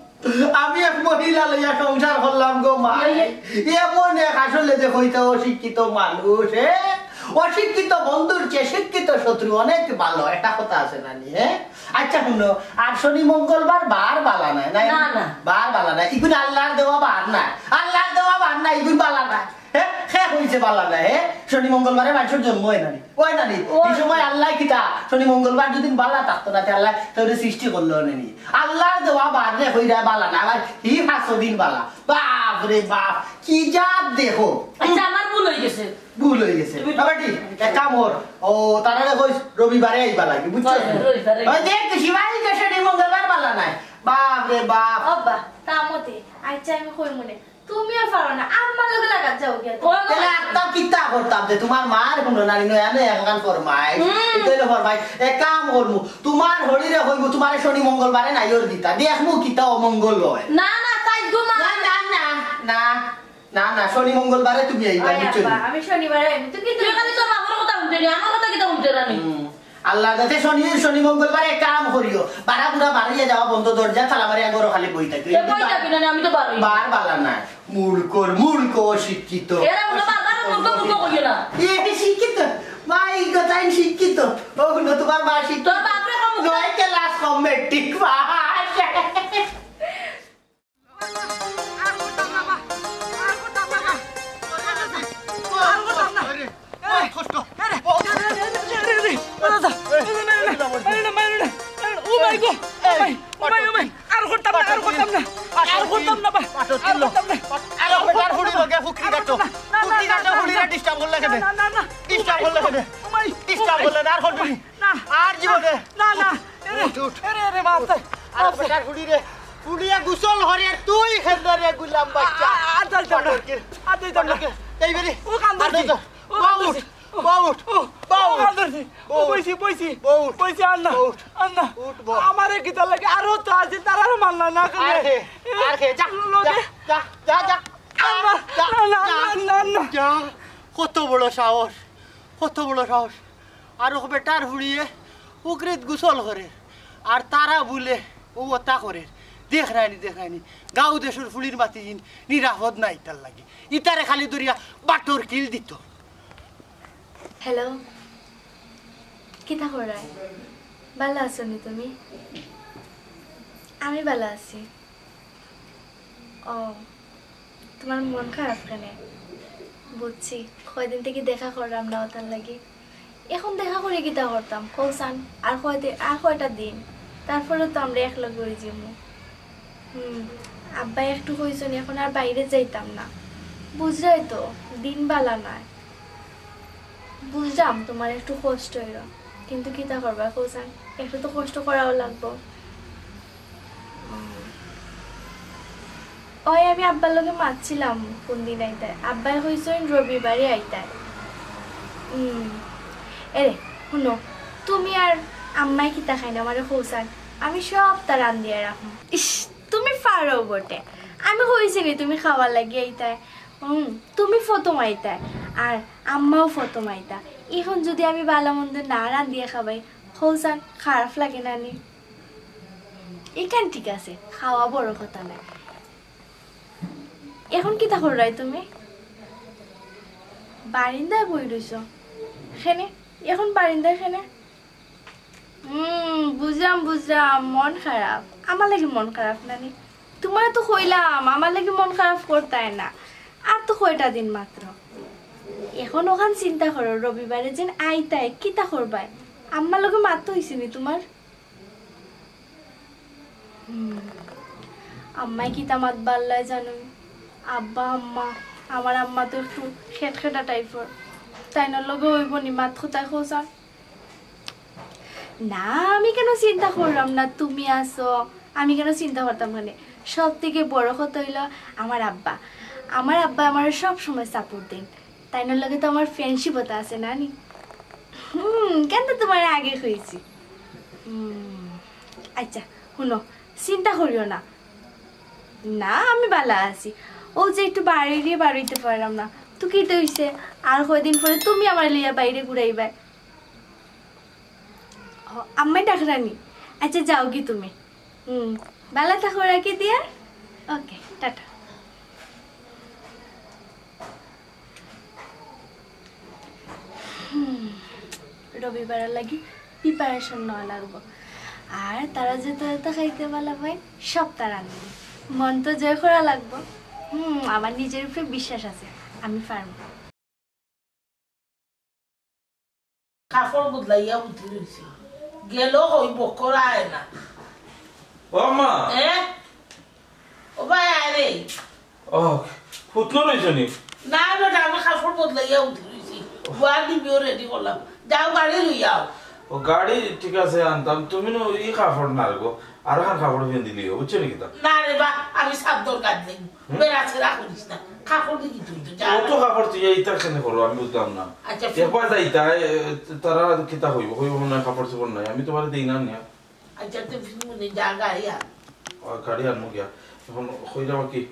আমি এক মহিলা লইয়া সংসার করলাম গো মা। এই, এই। এমন এক আসলে যে হইতে অশিক্ষিত মানুষ, হ্যাঁ? অশিক্ষিত বন্ধুর চেয়ে শিক্ষিত শত্রু অনেক ভালো, একটা কথা আছে না নি, হ্যাঁ? আচ্ছা হুনো, আর শনি মঙ্গলবার বার বালা নায়, না? না, না। বার বালা নায়, ইগুন আল্লাহর দেওয়া বার নায়, আল্লাহর দেওয়া বার নায়, ইগুন বালা নায়। হ্যাঁ, কে কইছে বালা নায়, হ্যাঁ? শনি মঙ্গলবারে মানুষর জন্ম অয় না নি? অয় না নি? অয়। এই সময় আল্লাহ কিতা, শনি মঙ্গলবার যদি বালা থাকতো না, তে আল্লাহ তাহলে সৃষ্টি করলো না নি? আল্লাহর দেওয়া বাররে কইরা বালা না, আবার হি পাঁচ দিন বালা। বাপ রে বাপ, কি জাত দেখো। আচ্ছা, আমার ভুল অই গেছে। ভুল অই গেছে। তুমি আবার কি? এক কাম কর, ও, তারারে কইস রবিবারে আইবা লাগি, বুঝছো? হয়, রবিবারে। ওই দেখ, শিবাই গেছে নি, মঙ্গলবার বালা নায়। বাপ রে বাপ। আব্বা, তা মতে, আচ্ছা, আমি কইমু নে। তুমিও পারো না, আম্মার লগে লাগাত যাও গিয়া। ওই, ওই। তাহলে আত্মা কিতা করতাম যে তোমার মার হুনো নানি নয়া নয়া একখান ফরমাইশ। হুম। এটা হইলো ফরমাইশ। এক কাম করমু, তোমার হরিরে কইমু, তোমারে শনি মঙ্গলবারে নাইওর দিতা। দেখমু কিতা অমঙ্গল অয়। না, না, তাই গো মা। না, না, না, না, না, না, শনি মঙ্গলবারে তুমি আইবা, ওই বুঝছো? আব্বা, আমি শনিবারে আইমু। তুই কি তুই খালি তোর বাবার কথা হুনতে নি, আমার কথা কিতা হুনতে রানি? হুম। আল্লাহর কাছে শনি, শনি মঙ্গলবারে কাম করিও। বারা বুড়া বাড়িয়ে যাওয়া বন্ধ, দরজা তালা মারি আগরো খালি বই থাকি। এ বই থাকি না, আমি তো বারোই। বার বালা না। মূর্খর, মূর্খ, অশিক্ষিত। এরা উল্টা বারবার মূর্খ, মূর্খ কইও না। এ শিক্ষিত। মা, এই কথাই শিক্ষিত। ও, হুনো, তোমার মা শিক্ষিত। তোর বাপরে কম মুখ। নয় ক্লাস কম, মেট্রিক পাস। আর করতাম না, বা। আর করতাম না, বা। আর করতাম না। আরে, অনেক কষ্ট। আরে, আরে, আরে, আরে, আরে, আরে, আরে, আরে, মাইরো না, মাইরো না, মাইরো না, মাইরো না, মাইরো না। ও মাই গো, ও মাই, ও মাই, ও মাই। আর করতাম না, আর করতাম না। আর করতাম না, বা। আর করতাম না। আরে, বেটার হুড়ি লগে ফুকরি কাটো। না, না, না, ফুকরি কাটো, না, হুড়িরে না। Disturb করলে কেনে? না, না, না। Disturb করলে কেনে? ও মাই, ও মাই। Disturb করলে না, আর করবি না। না। আর জীবনে। না, না। উঠ, উঠ। আরে, আরে, মা, আস্তে, আরে, আস্তে। বেটার হুড়িরে, হুড়িয়ে গোসল হরে, তুই খেলবে রে, গুলাম বাচ্চা। আ-, আ-, আর যাইতাম না। পাটরকির। আর যাইতাম না। পাটরকির। এই বেরি। ও কান্দা আর যাইতাম। ও, বা উঠ, ও, বা উঠ, ও, বা ও উঠ। কান্দা দিছি। ও, ও উঠ। কান্দা দিছি। বা উঠ। কইছি, কইছি, আর না। বা উঠ। আর না। উঠ, বা। আমারে কিতা লাগে? আরো তো আছে, তারারও মানলা না, আর খে, আর খে, যা, লো, যা, দে। যা, যা, যা। আর না, যা, না, না, যা, না, না, না। যা। কত বড় সাহস, কত বড় সাহস। আর ও বেটার হুড়িয়ে ফুকরিত গোসল করে, আর তারা বুলে ও ওতা করে। দেখরায়নি, দেখরায়নি, গাঁও দেশর ফুড়ির মাতি নিরাপদ নাই তার লাগি। ইতারে খালি ধরিয়া বাটর কিল দিত। হ্যালো, কিতা করায়? ভালা আছো নি তুমি? আমি ভালা আছি। ও, তোমার মন খারাপ কেনে? বুঝছি, কয়দিন থাকি দেখা করলাম না অতার লাগি। এখন দেখা করি কিতা করতাম কও চাইন? আর কয়দিন, আর কয়টা দিন, তারপরে তো আমরা একলগে অইযিমু। হুম, আব্বা একটু কইছইন, এখন আর বাইরে যাইতাম না। বুঝরায় তো, দিন বালা নায়। বুঝলাম তুমার একটু কষ্ট অইলো, কিন্তু কিতা করবায় কও চাইন, একটু তো কষ্ট করাও লাগবো। ওই আমি আব্বার লগে মাতছিলাম কুনদিন আইতায়, আব্বায় কইছইন রবিবারে আইতায়। হুম, এরে হুনো, তুমি আর আম্মায় কিতা খাইন আমারে কও চাইন, আমি সবতা রান্দিয়া রাখমু। ইস, তুমি পারো বটে, আমি কইছি নি তুমি খাওয়ার লাগি আইতায়? হুম, তুমি প্রথম আইতায়, আর আম্মাও প্রথম আইতা। এখন যুদি আমি বালা মন্দ না রান্দিয়া খাবাই, কও চাইন খারাপ লাগে না নি? ইখান ঠিক আছে, খাওয়া বড় কথা নায়। এখন কিতা কররায় তুমি? বারিন্দায় বই রইছো। কেনে? এখন বারিন্দায় কেনে? হুম, বুঝলাম, বুঝলাম, মন খারাপ। আমার লাগি মন খারাপ না নি? তুমারে তো কইলাম, আমার লাগি মন খারাপ করতায় না। আর তো কয়টা দিন মাত্র। এখন অখান চিন্তা করো, রবিবারে যেন আইতায়, কিতা করবায়? আম্মার লগে মাত অইছে নি তুমার? হুম। আম্মায় কিতা মাত বাল্লায় জানো? আব্বা, আম্মা, আমার আম্মা তো একটু খেটখেটা টাইপর। তাইনর লগে অইবো নি মাত, কও চাইন? না, আমি কেনে চিন্তা কররাম না, তুমি আছো, আমি কেনে চিন্তা করতাম কেনে? সব থাকি বড় কথা অইলো আমার আব্বা। আমার আব্বা আমারে সব সময় support দেইন। তাইনর লগে তো আমার friendship অতা আছে না নি? হুম, কেনে তুমারে আগে কইছি। হুম, আচ্ছা, হুনো, চিন্তা করিও না। না, আমি বালা আছি। অউ যে একটু বাইরে বারইতে পাররাম না, তো কিতা অইছে? আর কয়দিন পরে তুমি আমারে লইয়া বাইরে ঘুরাইবায়। ও, আম্মায় ডাকরা নি? আচ্ছা, যাওগি তুমি। হুম, বালা থাকো, রাখি দিয়া। ওকে, টাটা। হুম, রবিবারর লাগি preparation নেওয়া লাগবো। আর তারা যেতা যেতা খাইতে বালা পাইন, সবতা রান্ধমু। মন তো জয় করা লাগবো। হুম, আমার নিজের উপরে বিশ্বাস আছে, আমি পারমু। কাপড় বদলাইয়া উঠি রইছি। গেল কই বক্কর আয় না। ও মা। এ? ও ভাই, আয় রে। ও, হুতনো রইছো নি? না বেটা, আমি কাপড় বদলাইয়া উঠি রইছি। বুয়ার ডিবিও ready করলাম। যাও, গাড়ি লইয়া আও। ও, গাড়ি ঠিক আছে, আনতাম। তুমি নু ই কাপড় না রে গো, আরোখান কাপড় পিন্দিলিও, বুঝছো নি কিতা? না রে বা, আমি সাফ দরকার নেই। হুম? বেড়া ছেড়া করিস না। কাপড় দি কি তুই তো যা। অত কাপড় তুই ইতা কেনে করো, আমি বুঝলাম না। আচ্ছা, একবার যাইতা, এ, তারা কিতা কইবো? কইবো মনে হয় কাপড় চোপড় নাই, আমি তুমারে দেই না নিয়া। আচ্ছা, তুই ফিরমুনি যা, গাড়ি আন। ও, গাড়ি আনমু গিয়া। এখন কইলাম কি,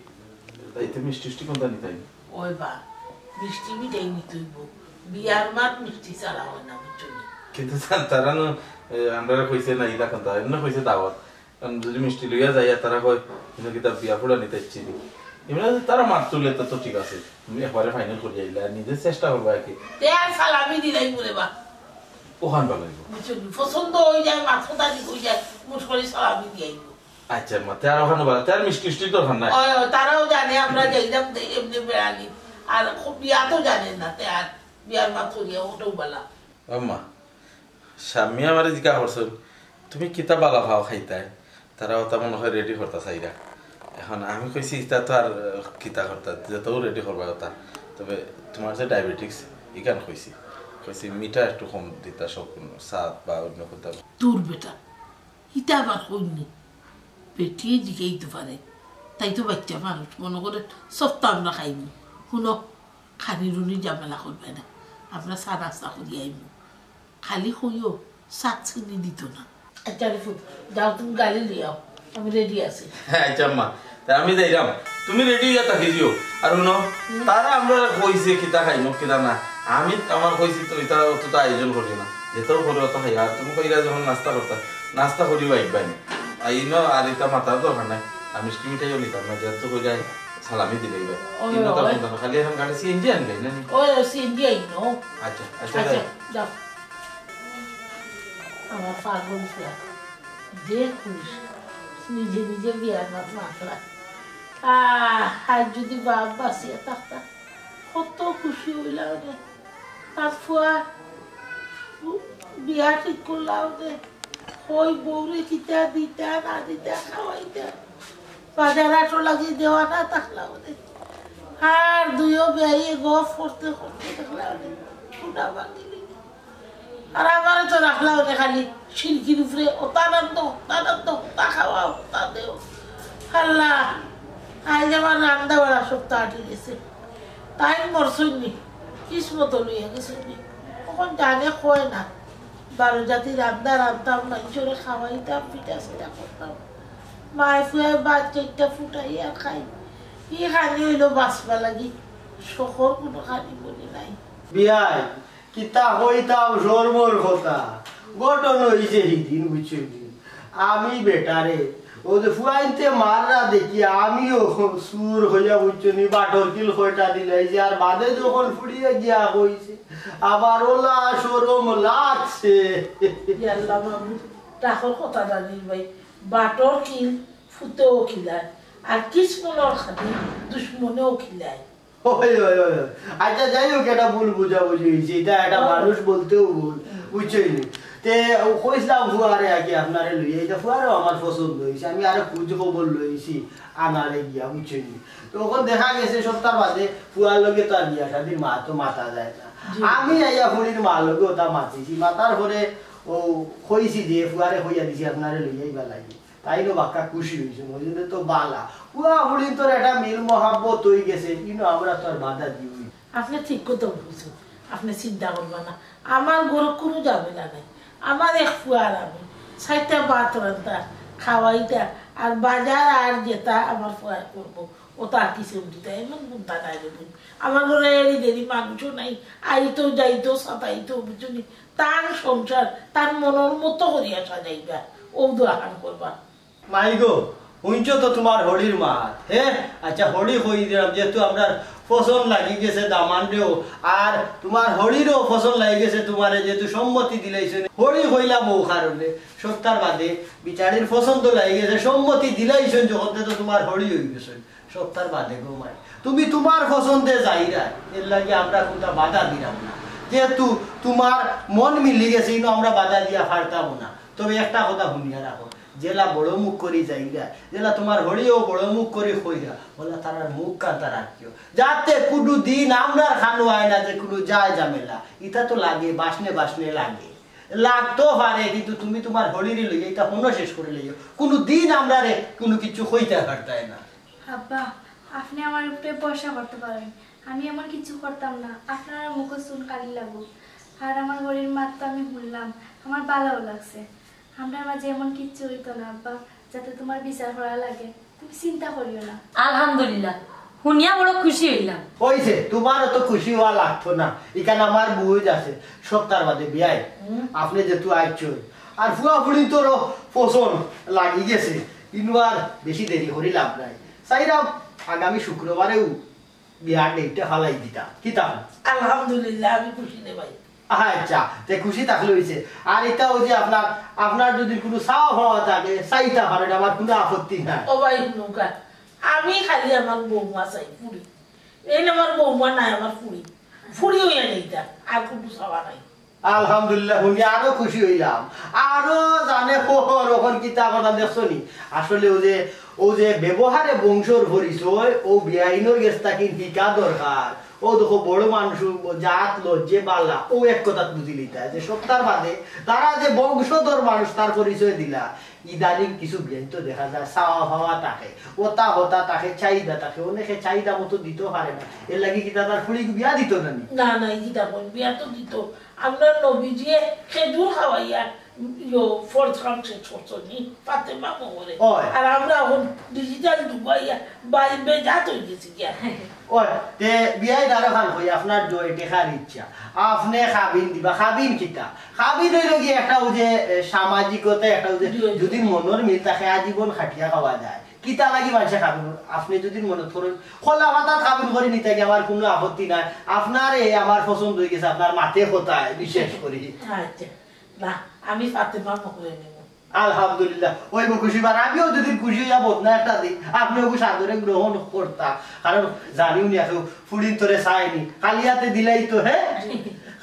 যাইতে মিষ্টি টিষ্টি কোনটা নিতাই? ওই বা, মিষ্টি মিঠাই নিতে অইবো। বিয়ার মাত মিষ্টি ছাড়া হয় না, বুঝছো নি? কিন্তু তা-, তারা নু, এ, আমরারে কইছে না, ইলা কোনটা, এমনে কইছে দাওয়াত। কারণ যদি মিষ্টি লইয়া যাই আর তারা কয়, "ইনো কিতা বিয়া ফুড়া নিতে ইচ্ছি নি?" এমনি যদি তারা মাত তুলে, তা তো ঠিক আছে। তুমি একবারে final করি আইলা, নিজে চেষ্টা করবা আর কি। তে আর সালামি দিলাই বলে বা। ওখান ভালো হইব। বুঝছো নি? পছন্দ হয়ে যায়, মাথা তারি হয়ে যায়, মুঠ করে সালামি দিয়ে আইব। আচ্ছা, মা, তে আর ওখানে ভালো, তে আর মিষ্টি মিষ্টি দরকার নাই। ওই, ওই, তারাও জানে আমরা যাইলাম দে-, এমনি বেড়ানি। আর খুব বিয়া তো জানে না, তে আর বিয়ার মাত করিয়া ওটাও বালা। আম্মা, স্বামী আমারে জিজ্ঞা করছইন, "তুমি কিতা বালা পাও খাইতায়?" তারা ওটা মনে হয় ready করতা চাইরা। এখন আমি কইছি, "ইতা তো আর, আহ, কিতা করতা, যেটাও ready করবা ওটা। তবে তোমার যে diabetics, ইখান কইছি।" কইছি, "মিঠা একটু কম দিতা, সম্পূর্ণ স্বাদ বা অন্য কোথাও।" দূর বেটা, ইতা আবার কইনি। বেটিয়ে জিগাইতে পারে, তাই তো বাচ্চা মানুষ, মনে করে সবটা আমরা খাইনি। হুনো, খানি রুনি ঝামেলা করবে না, আমরা চা নাস্তা করি আইমু। খালি কইও, সাত চিনি দিত না। আচ্ছা রে ফুত, যাও তুমি গাড়ি লিয়ে আও, আমি ready আছি। আচ্ছা আম্মা, তা আমি যাইলাম, তুমি ready হইয়া থাকি দিও। আর হুনো, তারা আমরা কইছে কিতা খাইমু কিতা না, আমি আমার কইছি তো ইতা অতটা আয়োজন করি না, যেটাও করি অত খাই। আর তুমি কইলা যখন নাস্তা করতা, নাস্তা করি বাইক বাইনি। আর ইনো আর ইতা মাতার দরকার নাই, আর মিষ্টি মিঠাইও নিতাম না, যেহেতু কইলাই সালামি দিলে ইবা। ওই, ইনো তো ওই। এখন খালি এখন গাড়ি সিএনজি আনবে না নি? ওই, ওই সিএনজি আইনো। আচ্ছা, আচ্ছা, আচ্ছা, যাই। যাও। আমার পাগল ফুয়া। দেখুস, নিজে নিজে বিয়ার মাত মাতরা। আহ, আর যদি বাপ বাঁচিয়া থাকতা, কত খুশি অইলাম রে। তার ফুয়া বিয়া ঠিক করলাম রে। কই বউরে কিতা দিতা না দিতা খাওয়াইতা। বাজার হাটো লাগি দেওয়া না থাকলাম রে। আর দুইও বেয়াইয়ে গফ করতে করতে থাকলাম রে। খুদা ভাঙিলি। আর আমারে তো রাখলাম রে খালি সিরকির উপরে, ওতা রান্ধো, ওতা রান্ধো, ওতা খাওয়াও, ওতা দেও। আল্লাহ, আইজ আমার রান্দা বাড়া সবতা আটি গেছে। তাইন মরছইন নি, কিসমতো লইয়া গেছইন নি। অখন জানে কয় না, বারো জাতি রান্দা রানতাম, মাইনষরে খাওয়াইতাম, পিঠা সিঠা করতাম। মায় ফুয়ায় ভাত চাইরটা ফুটাইয়া খাই। ই খানি অইলো বাঁচবার লাগি, শখর কুনু খানি বনি নাই। বিয়াই, কিতা কইতাম শরমর কথা। ঘটনা অইছে হিদিন, বুঝছো নি? আমি বেটারে, অউ যে ফুয়াইন্তে মাররা দেখি, আমিও চুর অইয়া, বুঝছো নি, বাটর কিল কয়টা দিলাইছি, আর বাদে যখন ফুড়িয়ে গিয়া কইছে, আমার অলা শরম লাগছে। ইয়াল্লা মাবুদ, ডাকর কথা জানি ভাই, বাটর কিল ফুতেও খিলায়, আর কিসমতর খানি দুশমনেও খিলায়। ওই, ওই, ওই, ওই। আচ্ছা, যাই হোক, একটা ভুল বুঝাবুঝি অইছে। ইটা একটা ও। মানুষ বলতেও ভুল, হুম। বুঝছইন নি? তে, ও কইছলাম ফুয়ারে আগে আপনারে লইয়া, ইটা ফুয়ারেও আমার পছন্দ অইছে। আমি আরো খোঁজ খবর লইছি আনারে গিয়া, বুঝছইন নি? তো অখন দেখা গেছে সপ্তাহ বাদে ফুয়ার লগে তো আর বিয়া শাদির মাত তো মাতা যায় না। জি। আমি আইয়া ফুড়ির মার লগে ওটা মাতিছি, মাতার পরে ও কইছি যে ফুয়ারে কইয়া দিছি আপনারে লইয়া আইবার লাগি। তাইনও বাক্কা খুশি অইছইন, অউ জন্য তো বালা। ফুয়া ফুড়িন্তর একটা মিল মহাব্বত অইগেছে, ইনো আমরা তো আর বাধা দিই না। আপনে ঠিক কথা কইছইন, আপনে চিন্তা করবা না, আমার ঘরো কুনু ঝামেলা নাই। আমার এক ফুয়া আর আমি, চাইরটা ভাত রানতা, খাওয়াইতা, আর বাজার আর যেতা আমার ফুয়ায় করবো, ওতা আর কিচ্ছু দিতা, এমন কুন্তা নাই রে বইন। আমার ঘরো এড়ি দেরি মানুষও নাই, আইতো যাইতো সাতাইতো, বুঝছো নি? তার সংসার তার মনর মতো করিয়া সাজাইবা, অউ দোয়াখান করবা। মাই গো, হুনছো তো তুমার হড়ির মাত, হে? আচ্ছা, হড়ি কই দিলাম, যেহেতু আমরার পছন্দ লাগি গেছে দামানরেও, আর তুমার হড়িরও পছন্দ লাগি গেছে তুমারে, যেহেতু সম্মতি দিলাইছইন, হড়ি কইলাম অউ কারণে, সপ্তাহ বাদে বিচারির পছন্দ লাগি গেছে, সম্মতি দিলাইছইন যখন, তে তো তুমার হড়ি অইগেছইন। সপ্তাহ বাদে গো মাই, তুমি তুমার পছন্দে যাইরায়, এরলাগি আমরা কুন্তা বাধা দিরাম না। যেহেতু তুমার মন মিলি গেছে, ইনো আমরা বাধা দিয়া পারতাম না। তবে একটা কথা হুনিয়া রাখো, যেলা বড় মুখ করি যাইরায়, যেলা তুমার হড়িও বড় মুখ করি কইরা, অলা তারার মুখ কান্তা রাখিও, যাতে কুনু দিন আমরার কানো আয় না যে কুনু যায় ঝামেলা। ইতা তো লাগে, বাসনে বাসনে লাগে, লাগতো পারে, কিন্তু তুমি তুমার হড়িরে লইয়া ইতা হনো শেষ করি লইও, কুনু দিন আমরারে কুনু কিচ্ছু কইতায় পারতায় না। আব্বা, আপনে আমার উপরে ভরসা করতে পারেন, আমি এমন কিচ্ছু করতাম না। আপনারার মুখো চুন কালি লাগুক। আর আমার হড়ির মাত তো আমি হুনলাম, আমার ভালাও লাগছে। আমরার মাঝে এমন কিচ্ছু অইতো না আব্বা, যাতে তুমার বিচার করা লাগে। তুমি চিন্তা করিও না। আলহামদুলিল্লাহ, হুনিয়া বড় খুশি অইলাম। অইছে, তুমার অত খুশি অওয়া লাগতো না, ইখান আমার বুঝ আছে। সপ্তাহ বাদে বিয়াই, হুম। আপনে যেহেতু আইছইন, আর ফুয়া ফুড়িন্তরও পছন্দ লাগি গেছে, ইনো আর বেশি দেরি করি লাভ নাই। চাইরাম আগামী শুক্রবারেউ বিয়ার ডেটটা ফালাই দিতা, কিতা? আলহামদুলিল্লাহ, আমি খুশি রে ভাই। আচ্ছা, তে খুশি থাকলে অইছে। আর ইটা অউ যে আপনার, আপনার যদি কুনু চাওয়া পাওয়া থাকে, চাইতা পারেন, আমার কুনু আপত্তি নাই। ও ভাই, হুনউক্কা, আমি খালি আমার বউমা চাই, ফুড়ি। এইন আমার বউমা নাই, আমার ফুড়ি। ফুড়ি অইয়া যাইতা, আর কুনু চাওয়া নাই। আলহামদুলিল্লাহ, হুনি আরো খুশি অইলাম। আরো জানে খবর, অখন কিতা কথা দেখছো নি? আসলে অউ যে, অউ যে ব্যবহারে বংশর পরিচয়, অউ বিয়াইনর গেছ থাকি হিকা দরকার। অউ দেখো, বড় মানুষ, জাত লজ্জে বালা, অউ এক কথাত বুঝিলিতা যে সপ্তাহ বাদে তারা যে বংশধর মানুষ, তার পরিচয় দিলা। ইদানিং কিছু বিয়াইন তো দেখা যায় চাওয়া পাওয়া থাকে, অতা হতা থাকে, চাহিদা থাকে, অনেকে চাহিদা মতো দিতো পারে না, এরলাগি কিতা তার ফুড়িগু বিয়া দিতো না নি? না, না, ই কিতা কইন, বিয়া তো দিতো। আমরার নবীজিয়ে খেজুর খাওয়াইয়া, ইয়ো, ফরজ কাম শেষ করছইন নি, ফাতেমা মোহরে। অয়। আর আমরা অখন digital যুগ আইয়া, বাই বেজাত অইগেছি গিয়া। অয়, তে বিয়াই দারো খান কই, আপনার যে টেকার ইচ্ছা, আপনে খাবিন দিবা, খাবিন কিতা? খাবিন অইলো গিয়া একটা অউ যে, এ, সামাজিকতা, একটা অউ যে, জি, জি। যদি মনর মিল থাকে, আজীবন খাটিয়া খাওয়া যায়। কিতা লাগি মানষে খাবিন? আপনে যদি মনে করেন, খোলা মাথাত খাবিন করি নিতা গি, আমার কুনু আপত্তি নাই। আপনারে আমার পছন্দ অইগেছে, আপনার মাতে কথায় বিশেষ করি। আচ্ছা, না, আমি ফাতেমা মোহরে নিমু। আলহামদুলিল্লাহ, অইবো খুশি বার। আমিও দুদিন খুশি অইয়া বদনা একটা দিই, আপনে অগু সাদরে গ্রহণ করতা। কারণ জানিও নি, এখন ফুড়িন তোরে চায়নি, খালি আতে দিলাই তো, হ্যাঁ।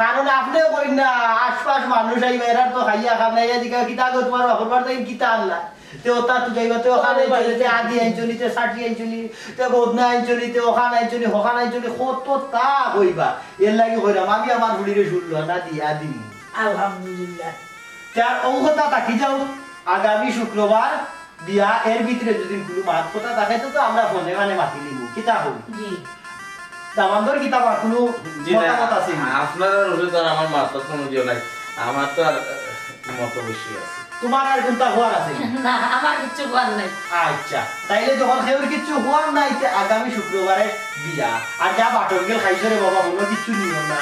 কারণ আপনে কই না, আশপাশ মানুষ আইবা, এরার তো খাইয়া খাম নাই, এদিকে কিতা গো, তোমার বাপর বাড়ি কিতা আনলা? তে ওটা তো যাইবা, তে ওখানে আইছনি, তে আদি আইছনি, তে ষাটি আইছনি, তে বদনা আইছনি, তে ওখানে আইছনি, হখানে আইছনি, কত তা কইবা। এর লাগি কইরাম, আমি আমার ফুড়িরে শুনলো না দিয়া দিমু। আলহামদুলিল্লাহ। তে আর ও কথা থাকি যাও, আগামী শুক্রবার বিয়া, এর ভিতরে যদি কোনো মাত কথা থাকে তো, তো আমরা ফোনে মানে মাতি নিব, কিতা হবে? জি। দামান্দর কিতা বা কোনো জি না, মতামত আছে নি? আপনার উপরে তো আর আমার মাত কোনো দিও নাই, আমার তো আর, আহ, মত বেশি আছে। তোমার আর কোনটা হওয়ার আছে নি? না, আমার কিচ্ছু করার নাই। আচ্ছা, তাইলে যখন কেউর কিচ্ছু হওয়ার নাই, তে আগামী শুক্রবারে বিয়া। আর যা বাটর গেল খাইছো রে বাবা, মনে কিচ্ছু নিও না।